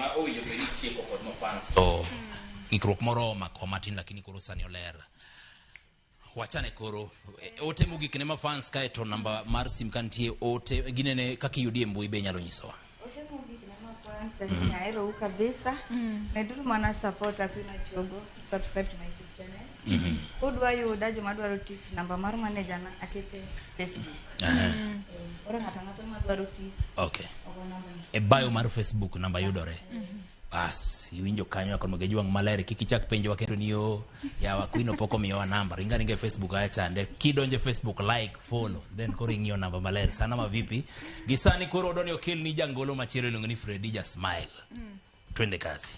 ma owinjo bed ni itieko kod mafans to ng'ikruok moro omako matin lakini koro sani oler. Wachane koro ote mogik ne mafans kae to namba mar sim ka nitie ote ginene kaka iyudi e mbui be inyalo nyisowa. Ote mogik ne mafans en ni aherou kabisa. Meduru mana support Aqueen Achogo, subscribe to my YouTube channel. Kudwa yuda joma dwaro tich namba mar manager na akete Facebook. Koro ng'ato ang'ata madwaro tich ogo namba no. E bio mar Facebook namba yudore. Bas, iwinjo kanyo akon magejwang' maler kik ichak penjowa kendo ni yo yawa Queen pok omiyowa namba. Ringa ringa e Facebook acha chande. Kidonjo e Facebook like, follow, then koro ing'iyo namba maler. Sana ma vipi? Gi sani koro odoni okelni jangolo machielo iluongo ni Freddy Ja Smile. Twende kazi.